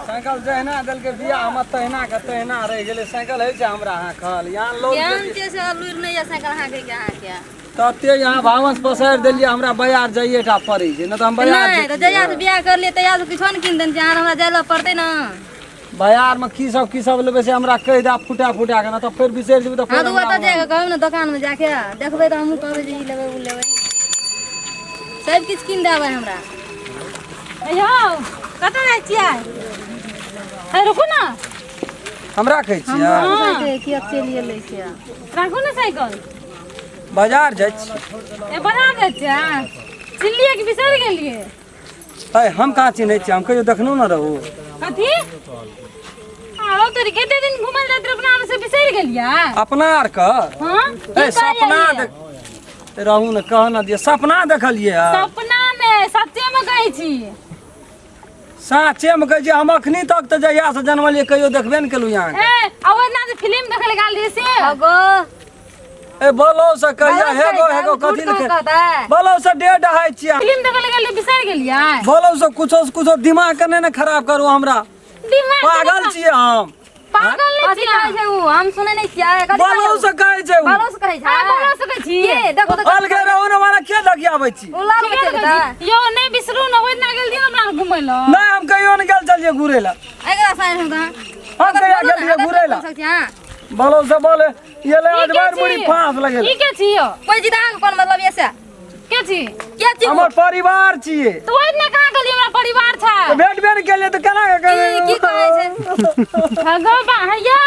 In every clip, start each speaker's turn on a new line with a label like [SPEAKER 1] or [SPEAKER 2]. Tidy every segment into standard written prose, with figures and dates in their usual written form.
[SPEAKER 1] Cycle जहिना देलकै बियाह हमर तहिना के तहिना रहि गेलै। साइकिल होइ छै हमरा हाँकल यहाँ लोग
[SPEAKER 2] केहन छै से लुरि नहि यऽ साइकिल हाँकै के अहाँके।
[SPEAKER 1] तते यहाँ भावस पसारि देलियै, हमरा बाजार जाइए टा पड़ै छै, नहि तऽ हम बाजार
[SPEAKER 2] नहि तऽ जहिया से बियाह करलियै तहिया से किछो नहि कीन देने छै। अहाँ हमरा जाय लए पड़तै ने।
[SPEAKER 1] बाजार में की सब लेबै से हमरा कहि दे फुटा फुटा के, नहि तऽ फेर बिसरि जेबै तऽ
[SPEAKER 2] हाँ
[SPEAKER 1] फेर
[SPEAKER 2] तऽ ओतऽ जाके कहब ने, दोकानमे जाके देखबै तऽ हमहूँ कहबै जे ई लेबै ओ लेबै, सब किछु कीन देबै हमरा।
[SPEAKER 3] यौ, कतऽ जाइ छियै? हे, रुकू ने।
[SPEAKER 1] हमरा कहै छियै?
[SPEAKER 2] साइकिल किया चलि गेलै से?
[SPEAKER 3] राखू ने साइकिल।
[SPEAKER 1] बाजार जाइ छी।
[SPEAKER 3] ए, बाजार जाइ छियै? चिल्लियै कि बिसरि गेलियै?
[SPEAKER 1] अय, हम कहाँ चिन्है छियै? हम कहियो देखनो ने रहू।
[SPEAKER 3] कथी आरो तोरी कते दिन घुमल जाइत रहे अपना आर से, बिसरि गेलियै?
[SPEAKER 1] अपना आर के?
[SPEAKER 3] हाँ।
[SPEAKER 1] ए, सपना देख रहू ने, कह ने दिअ, सपना देखलियै हँ?
[SPEAKER 3] सपना ने, सच्चे में कहै छी।
[SPEAKER 1] साँचे में कहै छी। हम अखनी तक तऽ जहिया से जनमलियै कहियो देखबे ने केलहुँ यहाँ।
[SPEAKER 3] ए, आ ओहिना जे फिल्म देखै लए गेल रहियै से?
[SPEAKER 2] अगो।
[SPEAKER 1] ए, बोलो से कहिया हे गो हे गो कथी लिखे बोलो से डेढ़ अढ़ाई छियै।
[SPEAKER 3] फिल्म देखै लए गेल रहियै, बिसरि गेलियै?
[SPEAKER 1] बोलो से कुछो से कुछो दिमाग के नहि ने खराब करू हमरा।
[SPEAKER 3] दिमाग
[SPEAKER 1] पागल छियै हम?
[SPEAKER 3] पागल नहि
[SPEAKER 2] कथी
[SPEAKER 3] छियै।
[SPEAKER 2] कहै छै उ? हम सुनै नहि छियै, कथी
[SPEAKER 1] बोलो
[SPEAKER 2] कहै
[SPEAKER 1] से कहै छै उ।
[SPEAKER 2] बालो से कहै छै?
[SPEAKER 3] आ, बोलो से कहै छी।
[SPEAKER 2] के देखो तऽ।
[SPEAKER 1] अलगे रहू ने, हमरा के लगियाबै छी?
[SPEAKER 2] उ लाल
[SPEAKER 3] ठीके
[SPEAKER 2] बच्चा
[SPEAKER 3] कहै छी। यौ, नहि बिसरू ने, ओहिना गेल रहियै ने अपना घुमै लए।
[SPEAKER 1] नहि, हम कहियो नहि गेल छलियै घुरै लए।
[SPEAKER 2] एकरा साइन हम कहाँ
[SPEAKER 1] हम कहिया गेलियै घुरै लए? बोलो से बोले ये ले
[SPEAKER 3] ई के
[SPEAKER 1] अजबार
[SPEAKER 3] छी?
[SPEAKER 1] मुड़ी फांस लगे।
[SPEAKER 3] ई के छी यौ?
[SPEAKER 2] कोई जीता अहाँके कोन मतलब ये से?
[SPEAKER 3] के छी?
[SPEAKER 2] के छी?
[SPEAKER 1] हमर परिवार छियै।
[SPEAKER 3] तऽ ओहिना कहाँ गेलियै? हमरा परिवार छै।
[SPEAKER 1] तऽ भेटबे नहि केलियै तऽ केना के
[SPEAKER 2] की की कहै छै?
[SPEAKER 3] हगो बा, हे यौ,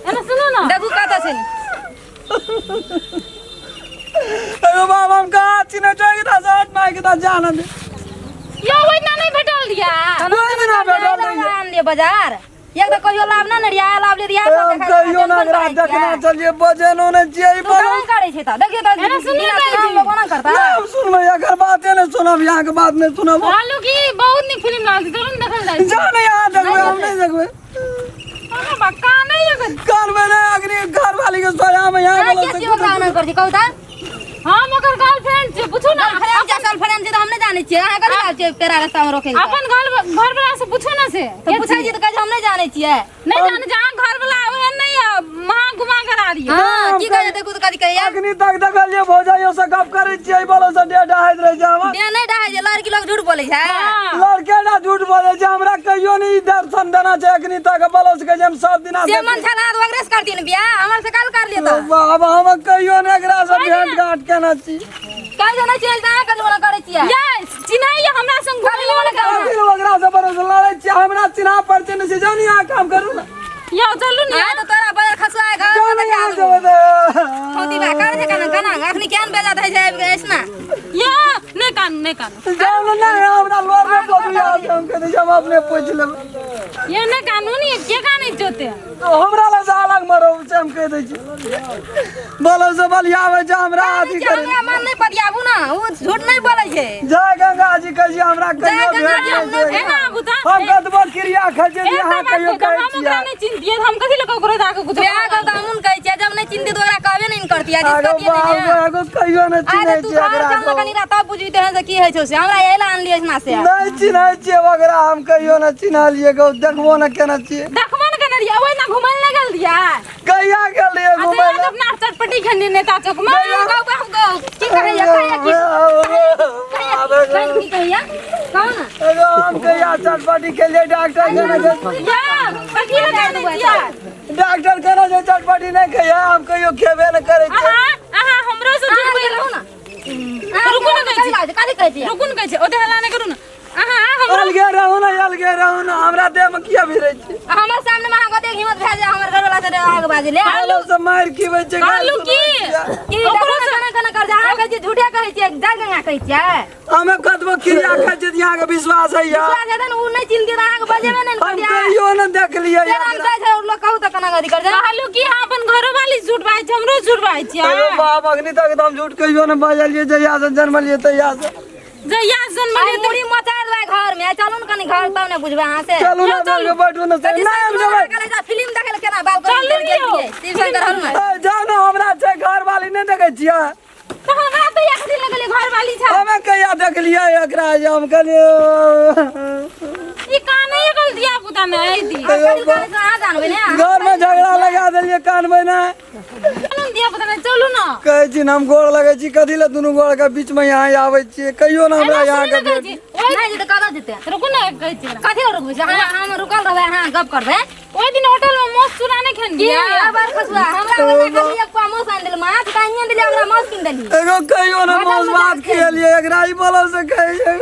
[SPEAKER 3] एने सुनू ने।
[SPEAKER 2] देखू कतऽ छै।
[SPEAKER 1] अरे बाबा, हम कहाँ चिन्है छियै? एकरा साथ माय के जान दे।
[SPEAKER 3] यौ, ओहिना नहि भेटल रहियै?
[SPEAKER 1] कोई भी ना भेटल रहियै।
[SPEAKER 2] आन लिअ बाजार एक तऽ कहियो लाभ ना ने रिया लाभ ले रिया।
[SPEAKER 1] हम कहियो ना एकरा देखना चलिए, बजेनो नहि छियै ई।
[SPEAKER 2] तू काम करै छै तऽ देखियौ तऽ
[SPEAKER 3] एने सुनू
[SPEAKER 2] बिना
[SPEAKER 3] कहै छी।
[SPEAKER 2] काम लोक ओना करता।
[SPEAKER 1] नहि, हम सुनबै एकर बाते नहि सुनब, यहाँ के बात नहि सुनब।
[SPEAKER 3] कहलहुँ कि बहुत नीक फिल्म लागल छै, चलू ने देखल जाइ छै।
[SPEAKER 1] जा ने यहाँ देखबै, हम नहि देखबै।
[SPEAKER 3] अरे बा, कानै यऽ।
[SPEAKER 1] कानमे नहि, अग्नि घर वाली के सोया में यहाँ
[SPEAKER 2] अहाँ
[SPEAKER 1] बोलो
[SPEAKER 2] के
[SPEAKER 1] से
[SPEAKER 2] छियै ओकरा ओना करै छै कहू तऽ?
[SPEAKER 3] हम ओकर गर्लफ्रेंड छियै, पूछू ने।
[SPEAKER 2] गर्लफ्रेंड छै, गर्लफ्रेंड छै तऽ हम नहि जानै छियै। अहाँ कथी लागल छियै पेरा रास्तामे रोकै लए?
[SPEAKER 3] अपन घर घर वाला से पूछू ने से।
[SPEAKER 2] तऽ पूछै छियै तऽ कहै छै हम नहि जानै छियै।
[SPEAKER 3] नहीं जाने जहाँ घर वाला ओहन नहीं है, महा घुमा कर आ रही है।
[SPEAKER 2] हाँ, की कहै छै देखू तऽ कथी कहैया।
[SPEAKER 1] अग्नि तक देखलियै भौजाइयो से गप करै छियै, बोलो से डेढ़ अढ़ाई रहै छै हमर।
[SPEAKER 2] देह नहि डाहै छै, लड़की लोग झूठ बोलै छै।
[SPEAKER 3] हाँ।
[SPEAKER 1] लड़के ना झूठ बोलै छै, हमरा कहियो नहीं दर्शन देना छै अग्नि तक। बोलो से कहै छै हम सब दिना
[SPEAKER 2] से मन छल अहाँ तऽ ओकरे से करती ने बियाह, हमर से काल कर लिअ तऽ।
[SPEAKER 1] बाबा, हम कहियो ने एकरा से भेंट घाट केने छी।
[SPEAKER 2] कहै छै नहि छियै तऽ अहाँ कथी ओना करै छियै?
[SPEAKER 3] ये चिन्हैया हमरा संग घुमै लए वाला।
[SPEAKER 1] अखन ओकरा से बरस लड़ै छियै, हमरा चिन्हा पड़तै नहि छै। जाउ ने यहाँ काम करू ने।
[SPEAKER 3] यौ, चलू ने।
[SPEAKER 2] अहाँ तऽ तोरा बड़ खसुआ घर
[SPEAKER 1] जाउ ने यहाँ जेबै तऽ।
[SPEAKER 2] थोती बा कर छै केना केना अखनी केहन बेजा दै छै आबि के ऐसना।
[SPEAKER 3] यौ, नहि कानू, नहि कानू।
[SPEAKER 1] जाउ ने, नहि हमरा लोर में पकड़िया, हम कह दै छी हम अपने पूछि लेबै।
[SPEAKER 3] ये नहि कानू ने, के कानै जोते?
[SPEAKER 1] हमरा लग से अलग मरो से हम कह दै छी। बोलो से बलियाबै छै हमरा अथी करे।
[SPEAKER 2] हमरा मन नहि पतियाबू ने, ओ झूठ नहि बोलै छै।
[SPEAKER 1] जय गंगा जी कहै छी, हमरा कहियो
[SPEAKER 2] गंगा
[SPEAKER 1] भेट
[SPEAKER 2] जी, हम
[SPEAKER 1] नहि छै।
[SPEAKER 3] एना आबू तऽ।
[SPEAKER 1] हम कतबो क्रिया खाइ छियै,
[SPEAKER 3] एक
[SPEAKER 1] अहाँ
[SPEAKER 3] बात
[SPEAKER 1] कहियो
[SPEAKER 3] कहू,
[SPEAKER 1] कहै
[SPEAKER 3] हम ओकरा
[SPEAKER 1] छियै
[SPEAKER 3] नहि चिन्हतियै तऽ हम कथी लए ककरो जाके कुछो
[SPEAKER 2] बियाह कर तऽ हमहूँ कहै छियै, जब नहि चिन्हती तऽ ओकरा कहबे नहि ने करतियै।
[SPEAKER 1] आगो
[SPEAKER 2] दिक्कत ये नहि
[SPEAKER 1] बाप
[SPEAKER 2] ने।
[SPEAKER 1] एगो कहियो नहि
[SPEAKER 2] आइ
[SPEAKER 1] चिन्है
[SPEAKER 2] तऽ तू
[SPEAKER 1] छियै
[SPEAKER 2] घर
[SPEAKER 1] एकरा
[SPEAKER 2] चल ने
[SPEAKER 1] को।
[SPEAKER 2] कनी रा तब बुझबी तेहन से की होइ छौ से हमरा एहि लए आनलियै ना से।
[SPEAKER 1] नहि चिन्है छियै ओकरा, हम कहियो नहि चिन्हलियै गौ, देखबो नहि केने छियै।
[SPEAKER 3] देखबो ने केने रहियै, ओहिना घुमै लए गेल रहियै।
[SPEAKER 1] कहिया गेल रहियै
[SPEAKER 3] आ
[SPEAKER 1] घुमै
[SPEAKER 3] जहिया
[SPEAKER 1] लए?
[SPEAKER 3] अपना चटपटी खेने नेता चौक में।
[SPEAKER 2] गौ गौ गौ की कहैया कहैया की कहैया की कहैया कहू ने।
[SPEAKER 1] एगो हम कहिया चटपटी खेलियै? डॉक्टर केने छै।
[SPEAKER 3] यौ, कथी लए कानै छियै?
[SPEAKER 1] डॉक्टर केने छै चटपटी नहि खइया, हम कहियो खेबे नहि करै छियै।
[SPEAKER 3] अहाँ अहाँ हमरो से
[SPEAKER 2] अहाँ
[SPEAKER 3] जुड़बै।
[SPEAKER 2] रहू ने।
[SPEAKER 3] रुकू ने कहै छी।
[SPEAKER 2] कथी कहै छियै?
[SPEAKER 3] रुकू ने कहै छी, ओते हल्ला नहि करू ने। अहाँ हमरो
[SPEAKER 1] अलगे रहू ने, अलगे रहू ने, हमरा देह में किया भिड़ै छी?
[SPEAKER 2] हमर सामने में अहाँ कतेक हिम्मत भए जाय हमर घरवाला से अहाँके बाजै ले?
[SPEAKER 1] आलू से मारि खिबै छै।
[SPEAKER 3] कहलू की?
[SPEAKER 2] की देखो ने केना केना कर जा। अहाँ कहै छियै झूठे कहै छियै, जय गंगा कहै छियै।
[SPEAKER 1] हमे कतबो क्रिया खाइ छियै तऽ अहाँके विश्वास है यार?
[SPEAKER 2] विश्वास हेतै ने, उ नहि चिन्हती तऽ अहाँके बजेबे नहि ने
[SPEAKER 1] हम
[SPEAKER 2] करतियै।
[SPEAKER 1] कहियो नहि देखलियै
[SPEAKER 2] फेर हम
[SPEAKER 1] एकरा।
[SPEAKER 2] कहै छै लोक कहू तऽ केना गति कर जा।
[SPEAKER 3] कहलू की, अहाँ अपन घरो वाली झूठ बाजै छै, हमरो झूठ बाजै छियै?
[SPEAKER 1] अरे बाप, अखनी तक तऽ हम झूठ कहियो नहि बाजलियै, जहिया से जन्मलियै तहिया से।
[SPEAKER 3] जहिया से जन्मलियै
[SPEAKER 2] आइ मुड़ी मचा देबै घर में। चलू ने कनी घर तब ने बुझबै अहाँ से।
[SPEAKER 1] चलू ने, बैठ के बैठू ने।
[SPEAKER 2] कथी
[SPEAKER 1] नहि हम जेबै।
[SPEAKER 2] कलेजा फिल्म देखै लए केना बाल
[SPEAKER 3] चलू
[SPEAKER 2] गेलियै
[SPEAKER 3] यौ।
[SPEAKER 2] शिवशंकर हॉल में?
[SPEAKER 1] ए, जाउ ने, हमरा छै घर वाली, नहि देखै छियै?
[SPEAKER 3] तऽ हमरा तऽ एक दिन लगलै घरवाली छै।
[SPEAKER 1] हमे कहिया देखलियै एकरा जे हम कहलियै
[SPEAKER 3] ई काने गेल धिया पुता ने एहि दिन।
[SPEAKER 2] अहाँ जानबै ने।
[SPEAKER 1] घरमे झगड़ा लगा देलियै, कानबै ने।
[SPEAKER 3] चलू ने धिया पुता ने, चलू ने।
[SPEAKER 1] कहै छी ने हम गोड़ लगै छी, कथी लए दुनू गोड़ के बीचमे यहाँ आबै छियै? कहियो ने हमरा यहाँ के
[SPEAKER 3] कहै छी ओहि
[SPEAKER 2] नहि जेतै, कतऽ जेतै?
[SPEAKER 3] रुकू ने, कहै छी।
[SPEAKER 2] कथी लए रुकबै छै? हम रुकल रहबै, अहाँ गप करबै।
[SPEAKER 3] ओहि दिन होटल में माछ चूड़ा नहि खेने
[SPEAKER 2] की बार खसुआ हमरा वाला खाली एक पा माछ आनि देली, माछ तऽ आनिए देली, हमरा माछ कीन देली।
[SPEAKER 1] एगो कहियो ने मांस भात खियलियै एकरा, ई बोलो से कहै छै।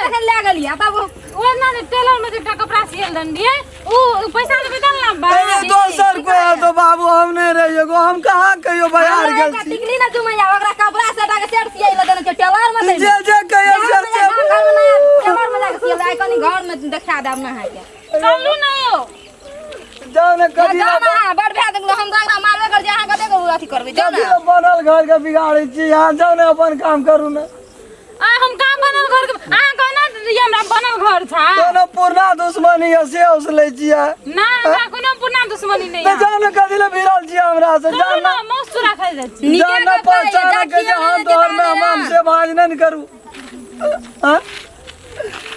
[SPEAKER 2] तखन लए गेलियै तब।
[SPEAKER 3] ओहि ना टेलर में एकटा कपड़ा सियल देने रहियै, उ पैसा देबै तब ने बा।
[SPEAKER 1] एगो दोसर कोइ हतो बाबू, हम नहि रहियै। एगो हम कहाँ कहियो बाजार
[SPEAKER 2] हमरा
[SPEAKER 1] गेल
[SPEAKER 2] एकटा
[SPEAKER 1] छी?
[SPEAKER 2] टिकली ने जुमैया, ओकरा कपड़ा सेटा के सेट सियै लए देने छै टेलर में देने।
[SPEAKER 1] जे जे कहियो से से।
[SPEAKER 2] घर में नया टेलर में लए के सियेबै। आइ कनी घर में देखा देब नहाके।
[SPEAKER 3] चलू ने यौ।
[SPEAKER 1] जाउ ने, कथी
[SPEAKER 2] जाउ
[SPEAKER 1] लए
[SPEAKER 2] ने अहाँ, बड़ भए गेल। हम तऽ एकरा मारबे कर जे अहाँ कतेक अथी करबै, जाउ
[SPEAKER 1] कथी
[SPEAKER 2] ने।
[SPEAKER 1] लए बनल घर के बिगाड़ै छी? यहाँ जाउ ने, अपन काम करू ने।
[SPEAKER 3] आ हम कहाँ बनल घर के अहाँ कहना जे हमरा बनल घर छै?
[SPEAKER 1] कोनो पुरना दुश्मनी है से उसलै छियै?
[SPEAKER 3] ना, हमरा कोनो पुरना दुश्मनी नहीं
[SPEAKER 1] तऽ
[SPEAKER 3] है।
[SPEAKER 1] जाउ ने, कथी लए भिड़ल छियै हमरा से?
[SPEAKER 3] चलू
[SPEAKER 1] जाउ
[SPEAKER 3] ने,
[SPEAKER 1] ने।
[SPEAKER 3] माछ चूड़ा खाइ जाइ छी।
[SPEAKER 2] नीके
[SPEAKER 1] जाउ ने,
[SPEAKER 2] गप कहै छै,
[SPEAKER 1] पहचान
[SPEAKER 2] जा
[SPEAKER 1] के जे
[SPEAKER 2] खिया
[SPEAKER 1] हम
[SPEAKER 2] ने
[SPEAKER 1] तोहर
[SPEAKER 2] जेता
[SPEAKER 1] मेहमान
[SPEAKER 2] ने।
[SPEAKER 1] से भाज नहि ने करू। आँय?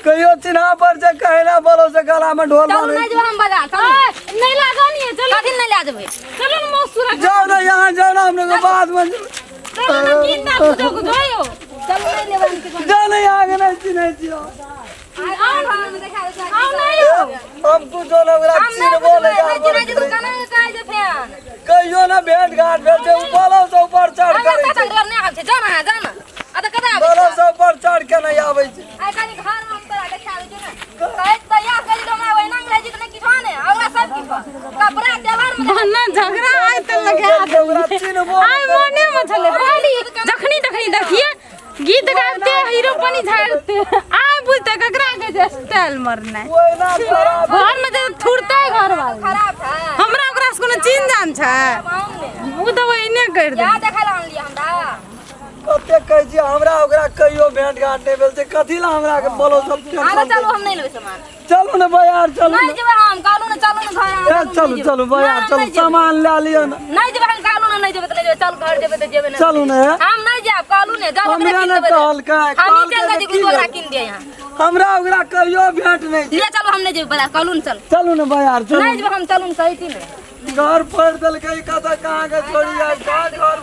[SPEAKER 1] कहियो चिन्हा पर से कहे ना बोलो से गला में ढोल
[SPEAKER 2] चलू
[SPEAKER 1] मारै
[SPEAKER 2] नहि
[SPEAKER 1] छी।
[SPEAKER 2] जेबै हम बाजार, चलू।
[SPEAKER 3] ए, नहीं लागल नहीं है, चलू।
[SPEAKER 2] कथी नहि लए जेबै?
[SPEAKER 3] चलू ने माछ चूड़ा।
[SPEAKER 1] जाउ ने यहाँ, जाउ ने, हम लोग बाद में
[SPEAKER 3] चलू ने, की ना कुछो कुछो यौ।
[SPEAKER 2] चलू, नहि लेबै हम किछो।
[SPEAKER 1] जाउ ने यहाँ के, नहि चिन्है छियै।
[SPEAKER 2] आउ घर में देखा दै छी।
[SPEAKER 3] आउ ने यौ।
[SPEAKER 1] हम कुछो ने ओकरा
[SPEAKER 2] हम नहि
[SPEAKER 1] चिन्हबो
[SPEAKER 2] बुझबै,
[SPEAKER 1] नहि
[SPEAKER 2] नहि चिन्है छी
[SPEAKER 1] करै।
[SPEAKER 2] तऽ केना के कहै छै फेन?
[SPEAKER 1] कहियो ने भेंट घाट भेल छै, उ बोलो से ऊपर चढ़
[SPEAKER 2] हमरा
[SPEAKER 1] करै
[SPEAKER 2] कतऽ
[SPEAKER 1] छै।
[SPEAKER 2] घर नहि आबै छै, जाउ ने अहाँ, जाउ ने। आ तऽ कतऽ आबै
[SPEAKER 1] बोलो
[SPEAKER 2] छै?
[SPEAKER 1] से ऊपर चढ़ के नहि आबै छै।
[SPEAKER 2] आइ कनि घर में हम तोरा देखा दै छियौ ने। कहै तऽ इएह कहै छै तऽ हमरा ओहिना रहै छै तऽ नहि किछो नहि, आ ओकरा सब किछो। कपड़ा टेलर में
[SPEAKER 3] बना झगड़ा आइ तऽ लगा
[SPEAKER 1] ओकरा चिन्हबो
[SPEAKER 3] आइ मने में छलै पहली जखनी तखनी देखिए गीत गाबते हीरो पानी झाड़ते, आइ बुझते ककरा के जे स्टाइल मरनाइ।
[SPEAKER 1] ओहिना खराब
[SPEAKER 3] घर में जे थुरते घर वाला
[SPEAKER 2] खराब छै।
[SPEAKER 3] हमरा ओकरा से कोनो चिन्ह जान छै?
[SPEAKER 2] हम ने
[SPEAKER 3] ओ तऽ ओहिने कर दे।
[SPEAKER 2] इएह देखै लए आनलियै हमरा।
[SPEAKER 1] कते कहै छी, हमरा ओकरा कहियो भेंट घाट नहि भेल छै, कथी लए हमरा के बोलो सब
[SPEAKER 2] आब
[SPEAKER 1] टेंशन
[SPEAKER 2] चलू,
[SPEAKER 1] छै?
[SPEAKER 2] हम नहि लेबै सामान।
[SPEAKER 1] चलू ने बाजार, चलू
[SPEAKER 2] नहि
[SPEAKER 1] ने।
[SPEAKER 2] जेबै हम, कहलू ने, चलू ने घर अहाँ,
[SPEAKER 1] ए,
[SPEAKER 2] चलू,
[SPEAKER 1] चलू
[SPEAKER 2] नहि जेबै।
[SPEAKER 1] चलू बाजार,
[SPEAKER 2] नहि,
[SPEAKER 1] चलू,
[SPEAKER 2] नहि जेबै।
[SPEAKER 1] सामान लए लिअ ने।
[SPEAKER 2] नहि जेबै हम, कहलू ने, नहि जेबै तऽ नहि जेबै। चल घर, जेबै तऽ जेबै ने।
[SPEAKER 1] चलू ने।
[SPEAKER 2] हम नहि जायब, कहलू ने, जाउ ओकरा
[SPEAKER 1] हमरा
[SPEAKER 2] कीन
[SPEAKER 1] ने
[SPEAKER 2] देबै तऽ।
[SPEAKER 1] कहलकै,
[SPEAKER 2] हमही
[SPEAKER 1] कहलकै
[SPEAKER 2] चलि
[SPEAKER 1] तऽ
[SPEAKER 2] जाइ छी,
[SPEAKER 1] की
[SPEAKER 2] ओकरा
[SPEAKER 1] भेल?
[SPEAKER 2] कीन दिअ यहाँ।
[SPEAKER 1] हमरा ओकरा कहियो भेंट नहि छै।
[SPEAKER 2] ले चलू, हम नहि जेबै बाजार, कहलू ने, चल।
[SPEAKER 1] चलू ने बाजार, चलू।
[SPEAKER 2] नहि जेबै हम, चलू ने, सही छी ने।
[SPEAKER 1] घर फोड़ि देलकै, कतऽ कहाँ के छोड़ि आयल, कहाँ घर।